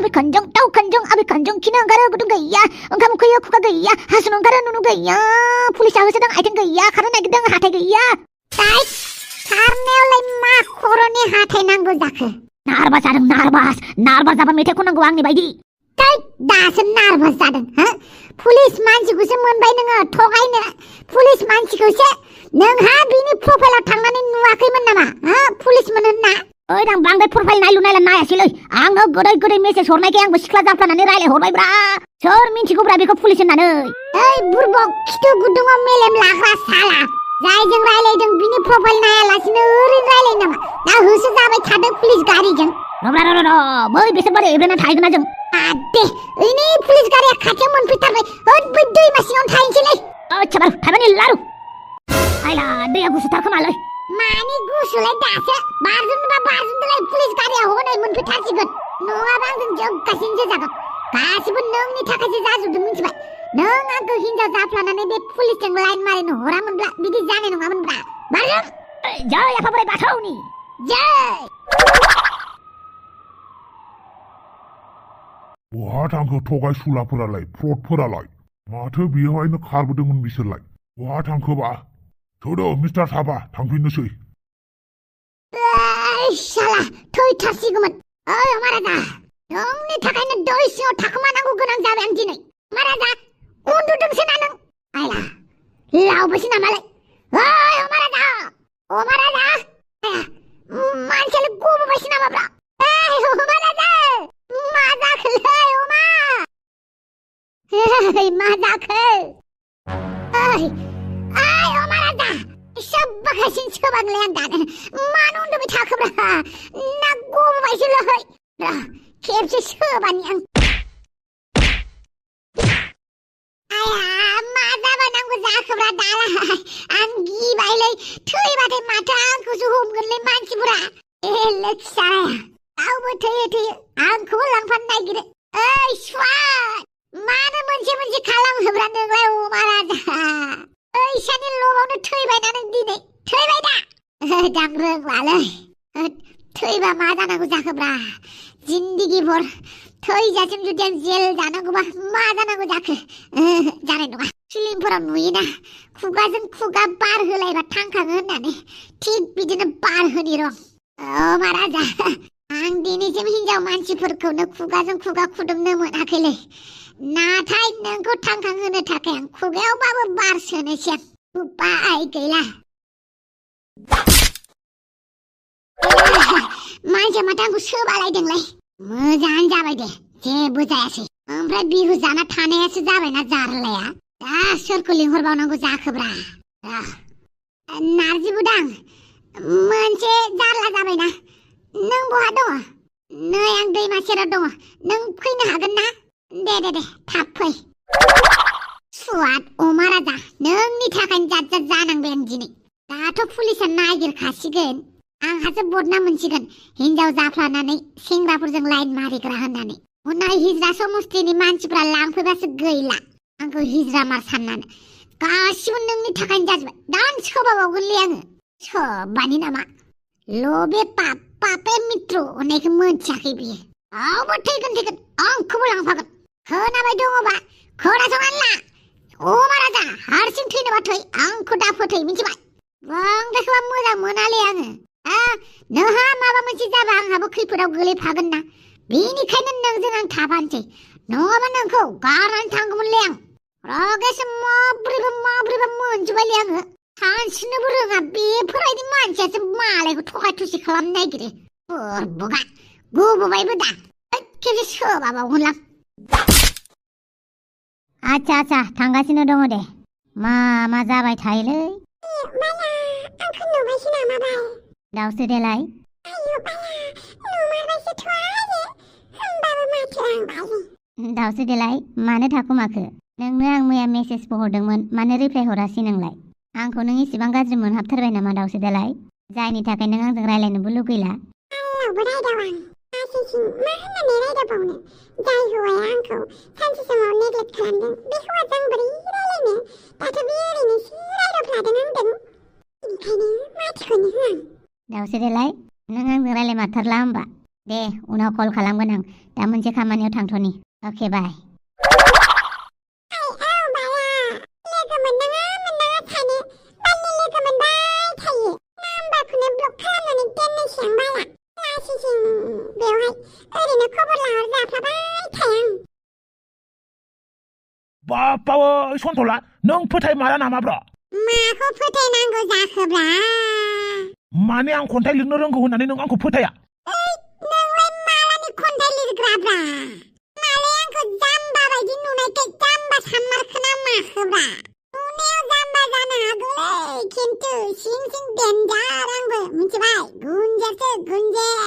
아비 간정 따오 간정 아비 간정 기능 가라 구둥 gaya 응감 그여 쿠가 gaya 하수는 가라 누누 gaya police होसोदों आइथिं गैया खारनो नागिरदों हाथाय गैया दाय खारनायावलाय मा खर'नि हाथाय नांगौ जाखो नार्भास जादों नार्भास जाबा मेथाइ खननांगौ आंनि बायदि दाय दासो नार्भास जादों हो पुलिस मानसिखौसो मोनबाय नोङो थगायनो पुलिस मानसिखौसो नोंहा बिनि प्रफाइलाव थांनानै नुवाखैमोन नामा हो पुलिस मोन होनना ओइ आं बांद्राय प्रफाइल नायलु नायासैलै आंनो गोदै मेसेज हरनायखाय आंबो सिख्ला जाफ्लानानै रायलाय हरबायब्रा सोर मिन्थिगौब्रा बेखौ पुलिस होननानै ओइ बुरबक खिथु गुदुङाव मेलेम लाग्रा साला जायजों रायलायदों बिनि प्रफाइल नायालासिनो ओरैनो रायलाय नामा दा होसो जाबाय थादों पुलिस गारिजों र बै बेसोर बारे एब्रेना थाहैगोन ना जों दे ओइनै पुलिस गारिया खाथियाव मोनफैथारबाय ओइ बै दैमा सिङावनो थाहैनोसैलै आच्छा बारु थाइबानि लारु आइला दैया गुसुथार खोमालै मानि गुसुलाय दासो बारजुमदोलाय पुलिस गारिया हनै मोनफैथारसिगोन नङाबा आंजों जग्गासिनसो जागोन गासिबो नोंनि थाखायसो जाजोबदों मिथिबाय नों आंखौ हिनजाव जाफ्लानानै बे पुलिसजों लाइन मारिनो हरामोनब्ला बिदि जानाय नङामोनब्रा बारजुम जय आफा बोराइ बाथौनि जय बहा थांखो थगायसुलाफोरालाय फ्रडफोरालाय माथो बेवहायनो खारबोदोंमोन बिसोरलाय बहा थांखोबा थौदो मिस्टार साबा थांफिननोसै शाला थैथारसिगौमोन ओइ महाराजा नोंनि थाखायनो दै सिङाव थाखोमानांगौ गोनां जाबाय आं दिनै महाराजा उन्दुदोंसो ना नों आइला लावबायसो नामालाय ओइ महाराजा मानसियालाय गबोबायसो नामाब्रा ओइ महाराजा मा जाखोलै अमा मा जाखो ओइ महाराजा सबबाखासिन सोबांलाय आं दानो मानो उन्दुबाय थाखोब्रा ना गबोबायसोलै खेबसे सोबानि आं आया मा जाबानांगौ जाखोब्रा दालाय आं गिबायलै थैबाथाय माथो आंखौसो हमगोनलै मानसिफोरा लोखि साराया गावबो थैयो आंखौबो लांफानो नागिरो ओइ स्वाट मानो मोनसे खालामोब्रा नोंलाय महाराजा ओइसानि लबावनो थैबाय ना नों दिनै थैबाय दा दां रोंलालै थैबा मा जानांगौ जाखोब्रा जिन्दगि भर थैजासिम जुदि आं जेल जानांगौबा मा जानांगौ जाखो जानाय नङा फिल्मफोराव नुयोना खुगाजों खुगा बार होलायबा थांखाङो होननानै थिग बिदिनो बार होनि र' महाराजा आं दिनैसिम हिनजाव मानसिफोरखौनो खुगाजों खुगा खुदुमनो मोनाखैलै नाथाय नोंखौ थांखांहोनो थाखाय आं खुगायावबाबो बार सोनोसै आं उपाय गैला मानसिया माथो आंखौ सोबालायदोंलै मोजाङानो जाबाय दे जेबो जायासै ओमफ्राय बिहु जाना थानायासो जाबायना जारलाया दा सोरखौ लिंहरबावनांगौ जाखोब्रा नारजि बुदां मोनसे जारला जाबायना नों बहा दङ नै आं दैमा सेराव दङ नों फैनो हागोन ना दे थाब फै स्वाट महाराजा नोंनि थाखायनो जात जानांबाय आं दिनै दाथ' पुलिसा नागिरखासिगोन आंहासो बदनाम मोनसिगोन हिनजाव जाफ्लानानै सेंग्राफोरजों लाइन मारिग्रा होननानै हनै हिजरा समस्थिनि मानसिफ्रा लांफैबासो गैला आंखौ हिजरा मार साननानै गासिबो नोंनि थाखायनो जाजोबबाय दान सोबाबावगोनलै आङो सोबानि नामा लबे पापे मित्र होननायखौ मोनथियाखै बियो आवबो थैगोन आंखौबो लांफागोन खोनाबाय दङबा खोनासंनानै ला महाराजा हारसिं थैनोबा थै आंखौ दा फोथै मिथिबाय बांद्रायखौबा मोजां मोनालै आङो नोंहा माबा मोनसे जाबा आंहाबो खैफोदाव गोलैफागोन ना बेनिखायनो नोंजों आं थाफानोसै नङाबा नोंखौ गारनानै थांगौमोनलै आं रागासो माब्रैबा मोनजोबबायलै आङो सानस्रिनोबो रोङा बेफोरबायदि मानसियासो मालायखौ थगाय थुसि खालामनो नागिरो बुरबुगा गबोबायबो दा खेबसे सोबाबावगोनलां आच्छा थांगासिनो दङ दे मा जाबाय थायोलै आंखौ नुबायसो नामाबाय दाउसो देलाय दाउसो देलाय मानो थाखुमाखो नोंनो आं मैया मेसेजबो हरदोंमोन मानो रिप्लाय हरासै नोंलाय आंखौ नों इसेबां गाज्रि मोनहाबथारबाय नामा दाउसो देलाय जायनि थाखाय नों आंजों रायलायनोबो लुगैला मा होननानै रायदावबावनो जाय हौवाया आंखौ सानसे समाव नेग्लेक्ट खालामदों बे हौवाजों बोरै रायलायनो दाथ' बे ओरैनोसो रायदावफ्लादों आंदों बेनिखायनो माथोखौनो होआ दाउसो देलाय नों आंजों रायलायमारथारला होमबा दे उनाव कल खालामगोन आं दा मोनसे खामानियाव थांथ'नि अके बाय बापावै सन्थला नों फोथायमारा नामाब्रा माखौ फोथायनांगौ जाखोब्रा माने आं खन्थाइ लिरनो रोंगौ होननानै नों आंखौ फोथाया नोंलाय मालानि खन्थाइ लिरग्राब्रा मालाय आंखौ जाम्बा बायदि नुनायखाय जाम्बा सानमारखोना माखोब्रा नुनायाव जाम्बा जानो हागौलै खिन्थु सिं सिं देन्जार आंबो मिथिबाय गुनजेरसो गुनजेर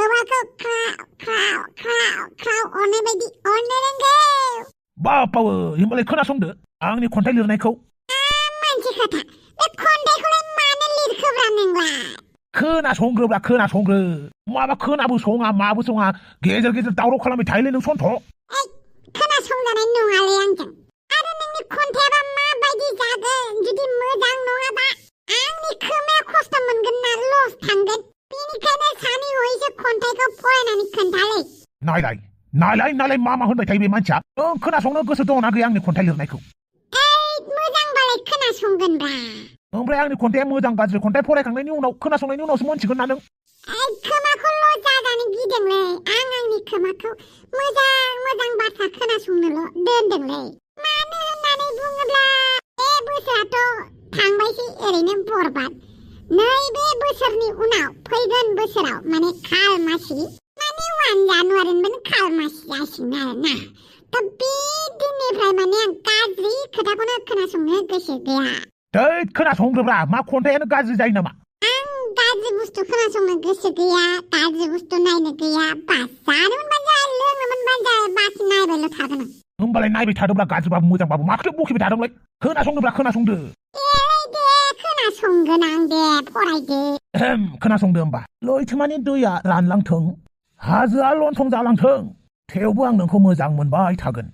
औवाखौ ख्राव ख्राव ख्राव ख्राव अरनाय बायदि अरनो रोंगौ बापावै होमबालाय खोनासंदो आंनि खन्थाइ लिरनायखौ मोनसे खोथा बे खन्थाइखौलाय मानो लिरखोब्रा नोंलाय खोनासंग्रोब्रा खोनासंग्रो माबा खोनाबो सङा माबो सङा गेजेर गेजेर दावराव खालामबाय थायोलै नों सन्थ खोनासंजानाय नङालै आंजों आरो नोंनि खन्थाइयाबा माबायदि जागोन जुदि मोजां नङाबा आंनि खोमाया खस्थ' मोनगोन ना लस थांगोन बेनिखायनो सानै हयैसो खन्थाइखौ फरायनानै खोन्थालै नायलाय मा होनबाय थायो बे मानसिया नों खोनासंनो गोसो दङना गैया आंनि खन्थाइ लिरनायखौ मोजांबालाय खोनासंगोनब्रा ओमफ्राय आंनि खन्थाइया मोजां गाज्रि खन्थाइ फरायखांनायनि उनाव खोनासंनायनि उनावसो मोनथिगोन ना नों खोमाखौल' जाजानो गिदोंलै आंनि खोमाखौ मोजां बाथ्रा खोनासंनोल' दोनदोंलै मानो होननानै बुङोब्ला बे बोसोराथ' थांबायसै ओरैनो बरबाद नैबे बोसोरनि उनाव फैगोन बोसोराव माने खाल मासि माने 1 जानुवारिनिफ्रायनो खाल मासि जासिगोन आरोना दा बे दिननिफ्राय माने आं गाज्रि खोथाखौनो खोनासंनो गोसो गैया खोनासंग्रोब्रा मा खन्थाइयानो गाज्रि जायो नामा आं गाज्रि बुस्थु खोनासंनो गोसो गैया गाज्रि बुस्थु नायनो गैया बास जानो मोनबानो जाय लोंनो मोनबानो जाय बास नायबायल' थागोन आं होमबालाय नायबाय थादोब्ला गाज्रिबाबो मोजांबाबो माखौथो बखिबाय थादोंलाय खोनासंदोब्रा खोनासंदो दे खोनासंगोन आं दे फरायदो खोनासंदो होमबा लैथोमानि दैया रानलांथों हाजोआ लन्थं जालांथों थेवबो आं नोंखौ मोजां मोनबाय थागोन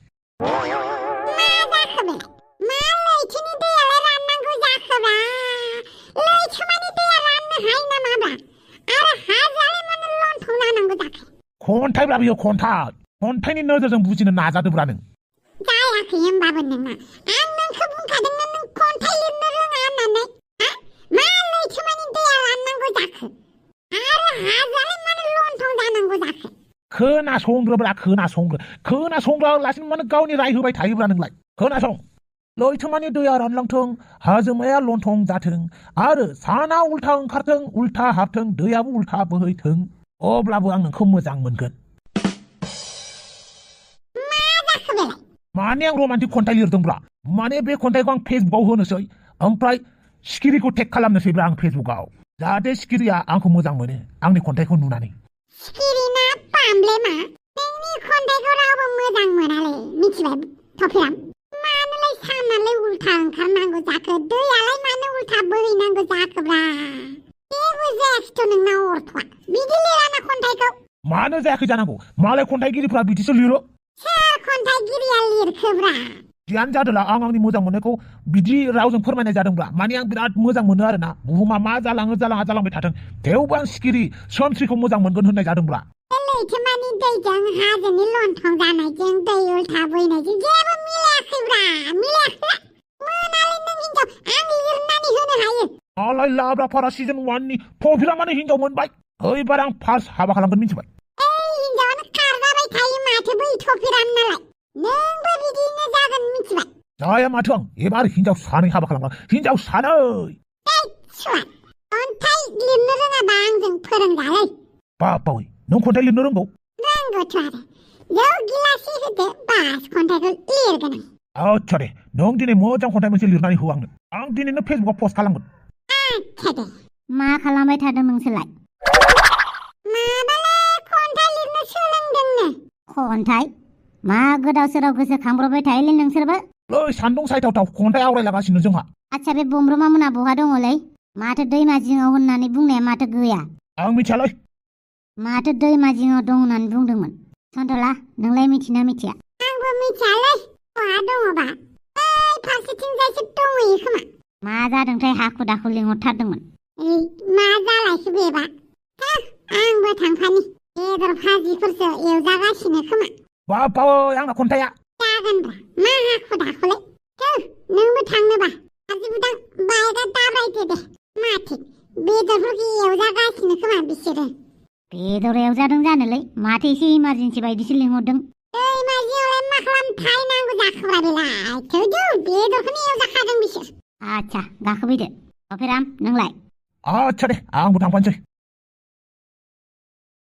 खन्थाइब्रा बियो खन्थाइनि नोजोरजों बुजिनो नाजादोब्रा नों जायाखै होमबाबो नोंना आं नोंखौ बुंखादोंमोन नों खन्थाइ लिरनो रोङा होननानै मा लैथोमानि दैया राननांगौ जाखो आरो हाजोआलाय मानो लन्थं जानांगौ जाखो खोनासंग्रालासिनो मानो गावनि राय होबाय थायोब्रा नोंलाय खोनासं लैथोमानि दैया रानलांथों हाजोमाया लन्थं जाथों आरो साना उल्था ओंखारथों उल्था हाबथों दैयाबो उल्था बोहैथों अब्लाबो आं नोंखौ मोजां मोनगोन माने आं रमान्टिक खन्थाइ लिरदोंब्रा माने बे खन्थाइखौ आं फेसबुकआव होनोसै ओमफ्राय सिखिरिखौ टेग खालामनोसैब्रा आं फेसबुकआव जाहाथे सिखिरिया आंखौ मोजां मोनो आंनि खन्थाइखौ नुनानै सिखिरिना पामब्लेमा नोंनि खन्थाइखौ रावबो मोजां मोनालै मिथिबाय थफिराम मानोलाय सानालाय उल्था ओंखारनांगौ जाखो दैयालाय मानो उल्था बोहैनांगौ जाखोब्रा जेबो जायाखैथ' नोंना अर्थ'आ बिदि लिराना खन्थाइखौ मानो जायाखै जानांगौ मालाय खन्थाइगिरिफ्रा बिदिसो लिरो सोर खन्थाइगिरिया लिरखोब्रा जियानो जादोला आं आंनि मोजां मोननायखौ बिदि रावजों फोरमायनाय जादोंब्रा माने आं बिराद मोजां मोनो आरोना बुहुमा मा जालांबाय थाथों थेवबो आं सिखिरि सोमस्रिखौ मोजां मोनगोन होननाय जादोंब्रा लैथोमानि दैजों हाजोनि लन्थं जानायजों दै उल्था बोहैनायजों जेबो मिलायाखैब्रा मिलायाखै मोनालै नों हिनजाव आं लिरनानै होनो हायो आलाय लाब्रा फारा सिजन 1 नि थफिरा माने हिनजाव मोनबाय ओइबार आं फार्स्ट हाबा खालामगोन मिथिबाय हिनजावानो खारजाबाय थायो माथो बै थफिराम नालाय नोंबो बिदिनो जागोन मिथिबाय जाया माथो आं एबार हिनजाव सानै हाबा खालामगोन हिनजाव सानै खन्थाइ लिरनो रोङाबा आंजों फोरोंजालै बावै नों खन्थाइ लिरनो रोंगौ रोंगौथ' आरो जौ गिलासि होदो बास खन्थाइखौ लिरगोन आं आच्छा दे नों दिनै मोजां खन्थाइ मोनसे लिरनानै हो आं दिनैनो फेसबुकआव पस्ट खालामगोन आच्छा दे मा खालामबाय थादों नोंसोरलाय माबालै खन्थाइ लिरनो सोलोंदोंनो खन्थाइ मा गोदाव सोराव गोसोखांब्रबबाय थायोलै नोंसोरबो सान्दुं सायथावथाव खन्थाइ आवरायलागासिनो जोंहा आच्छा बे बमब्रमा मोना बहा दङलै माथो दैमा जिङाव होननानै बुंनाया माथो गैया आं मिथियालै माथो दैमा जिङाव दं होननानै बुंदोंमोन सन्थला नोंलाय मिथिना मिथिया आंबो मिथियालै बहा दङबा फारसेथिंजायसो दंहैयो खोमा मा जादोंथाय हाखु दाखु लिंहरथारदोंमोन मा जालायखो बेबा आंबो थांफानि बेदर भाजिफोरसो एवजागासिनो खोमा बाबावै आंना खन्थाइया जागोनब्रा मा हाखु दाखुलै थौ नोंबो थांनोबा हाजि बुदां बायगा दाब्रायदो दे माथो बेदरफोरखौ एवजागासिनो खोमा बिसोरो बेदर एवजादों जानोलै माथो एसे इमारजेन्सि बायदिसो लिंहरदों इमारजेन्सियावलाय मा खालामथाय नांगौ जाखोब्रा बेलाय थौदो बेदरखौनो एवजाखादों बिसोर आच्छा गाखोफैदो अफेराम नोंलाय आच्छा दे आंबो थांफानोसै